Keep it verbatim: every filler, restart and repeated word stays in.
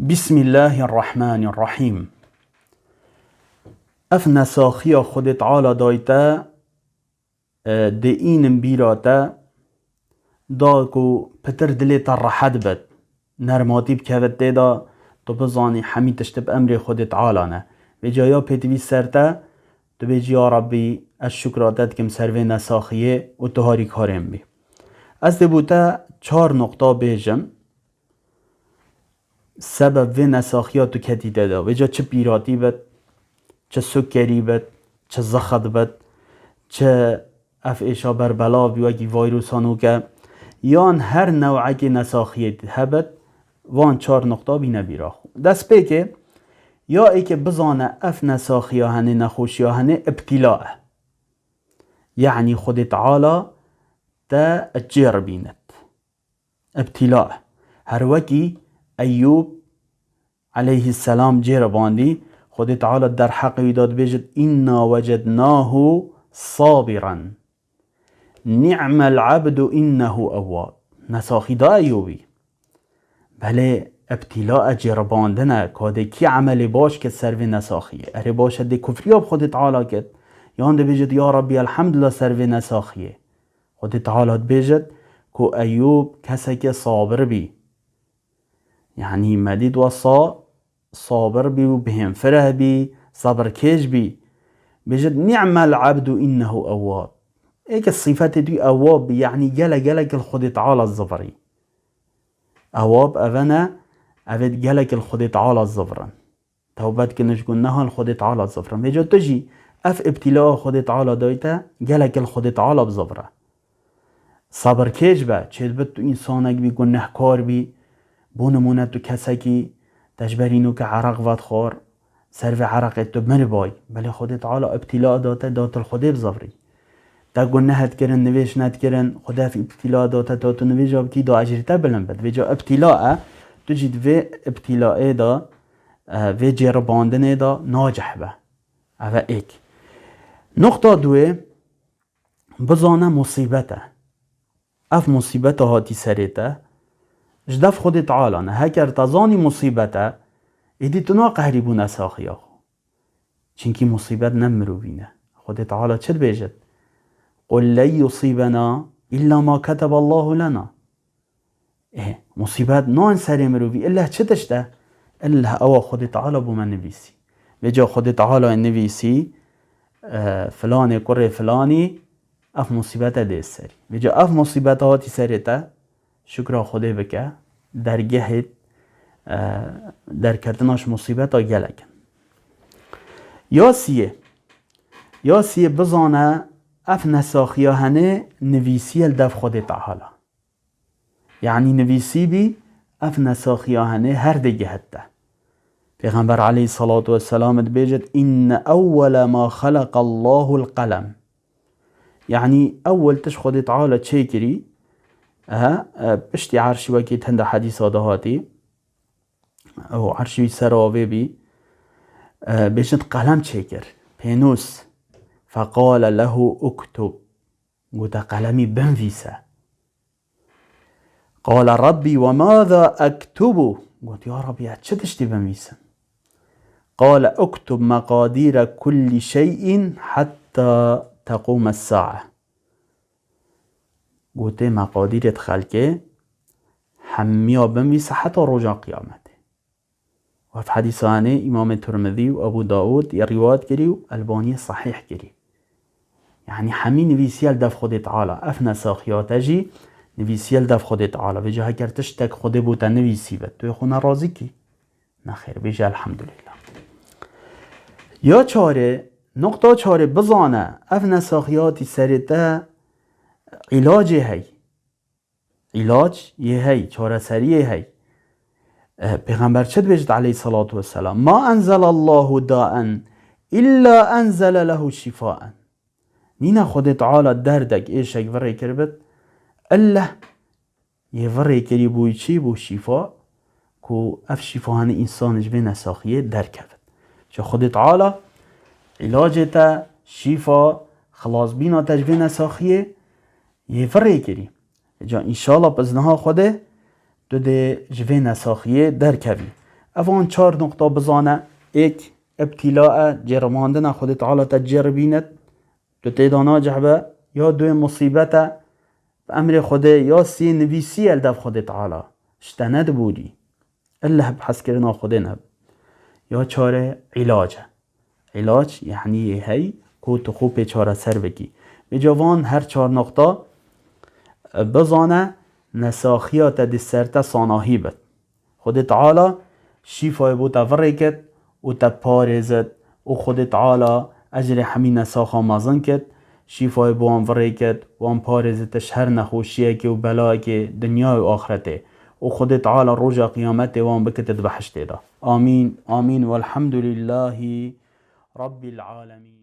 Bismillahirrahmanirrahîm. Ev nesaxiya Xwedê Teala dayî te, e, dê înin bîra te, da ku pitir dilê te rehet bit, nermatî bikevit tê de, tu bizanî hemî tişt bi emrê Xwedê Teala ne. Vêca ya pêtivî ser te, tu bêjî, ya Rabbî, ez şukra te dikim ser vê nesaxiyê û tu harîkarê min bî. Ez dê bo te çar noqta bêjim. Sebeb vê nesaxiya tu ketî te de. Vêca çi pîratî bit, çi sukerî bit, çi zixit bit, çi ev êşa berbelav bî wekî vayrusa nûke, yan her newekê nesaxiyê hebit, van çar noqta bîne bîra xwe. Destpêkê, ya êkê bizane ev nesaxiya henê, nexweşiya henê îbtîla e. Yanî Xwedê Teala te cêr bînit. Îbtîla. Her wekî Eyûb aleyhisselam cêr bandî, Xwedê Teala derheqê wî de dibêjit, "Inna wecednahu sabiran. Ni'mel abdu innehu ewwab." Nesaxî da Eyûbî. Belê îbtîla e, cêribandin e, ka dê kî emelê baş kir ser vê nesaxiyê. Erê baş e, dê kufriya bi Xwedê Teala kir. Yan dibêjit, "Ya Rabbî, elhamdulillah ser vê nesaxiyê." Xwedê Teala dibêjit ku Eyûb kesekê sabir bî. Yanî me dît wesa sabir bî û bihênfireh bî, sebirkêş bî. Bêjit, "Ni'mel abdu innehu ewwab." Êke sîfetê dû ewwab bî, yanî gelek gelek li Xwedê Teala zivirî. Ewwab eve ne, evê gelek li Xwedê Teala zivirin. Tewbe dikin ji gunehan, li Xwedê Teala zivirin. Vêca tu jî ev îbtîlaya Xwedê Teala dayî te, gelek li Xwedê Teala bizivire. Sabirkêş be, çêdibit tu însanek bî, gunehkar bî, bo nimûne tu kesekî te ji berî nûke ereq vedixwar, ser vê ereqê tu miribay. Belê Xwedê Teala îbtîla da te, da tu li Xwedê bizivirî. Te guneh dikirin, nivêj nedikirin, Xwedê ev îbtîla da te, da tu nivêja bikî, da ecrê te bilind bit. Vêca îbtîla e, tu jî di vê îbtîlayê de, e, vê cêribandinê de nacih be. Ev e êk. Noqta duê, bizane musîbet e. Ev musîbeta hatî serê te, ji dev Xwedê Teala ne. Heker te zanî musîbet e, êdî tu naqehrî bo nesaxiya xwe. Çinkî musîbet ne mirovî ne. Xwedê Teala çi dibêjit? "Qul len yusîbena îlla ma keteballahu lena." Ê, musîbet nayên serê mirovî, illa çi tişt e? Illa ewa Xwedê Teala bo me nivîsî. Vêca Xwedê Teala nivîsî, e, filanê kurê filanî, ev musîbete dê serî. Vêca ev musîbete hatî serê te, şukra Xwedê bike, dergehê, e, derketina ji musîbeta gelek in. Ya siyê, ya siyê bizane ev nesaxiya henê nivîsiye li dev Xwedê Teala. Yanî nivîsî bî, ev nesaxiya henê her dê gihit te. Pêxember aleyhissalatu vesselam dibêjit, "Inne ewwele ma xeleqallahul qelem." Yanî ewwel tişt Xwedê Teala çêkirî, e, e, piştî erşî wekî di hinde hedîsa de hatî, ew erşî wî ser avê bî, e, bêjit qelem çêkir, pênûs. Feqale lehu uktub. Gote, "Qelemî binvîse." Qale, "Rabbî, we mâzâ ektubu?" Got, "Ya Rabbî, ez çi tiştî binvîsim?" Qale, "Uktub meqadîre kullî şey'in hetta teqûme sa'a." Gote, "Meqadîrê xelkê hemiya binvîse heta roja qiyametê." Ev hedîsanê Îmamê Tirmidî û Ebû Dawûd yê rîwayet kirî û Elbaniyê sehîh kirî. Yanî hemî nivîsiye li dev Xwedê Teala. Ev nesaxiya te jî nivîsiye li dev Xwedê Teala. Vêca heker tiştek Xwedê bo te nivîsî be, tu yê xwe nerazî kî? Nexêr, bêje elhamdulillah. Ya çarê, noqta çarê bizane, ev nesaxiya hatî serê te, îlacê hey. Îlac yê hey, çareseriyê hey. E, Pêxember çi dibêjit aleyhissalatu vesselam? "Ma enzelallahu daen illa enzele lehu şifaen." Nîne Xwedê Teala derdek, êşek virê kiribit, illa yê virê kirî bûyî çi? Bû şîfa, ku ev şîfa hene însan ji vê nesaxiyê derkevit. Ji Xwedê Teala îlacê te, şîfa, xilasbîna te ji vê nesaxiyê yê virê kirî. Ca înşallah bi izniha Xwedê tu dê ji vê nesaxiyê derkevî. Evan çar noqta bizane: êk, îbtîla e, cêrimandina Xwedê Teala te cêribînit, tu têda nacih be, ya duê musîbet e, bi emrê Xwedê, ya sê nivîsî ye li dev Xwedê Teala, ji te nedibûrî. Ille bi hezkirina Xwedê nebe. Ya çare îlac e. Îlac, yanî yê hey ku tu xwe pê çareser bikî. Vêca van her çar noqta, e, bizane, nesaxiya te di ser te sanahî bit. Xwedê Teala şîfayê bo te virêkit û te parêzit û Xwedê Teala ecrê hemî nesaxa mezin kit, şîfayê bo wan virêkit, wan parêzit ji her nexweşiyekê û belayekê dinyayê û axretê û Xwedê Teala roja qiyametê wan bikitid behiştê de. Amîn, amîn, welhemdulîllahî Rabbîl alemîn.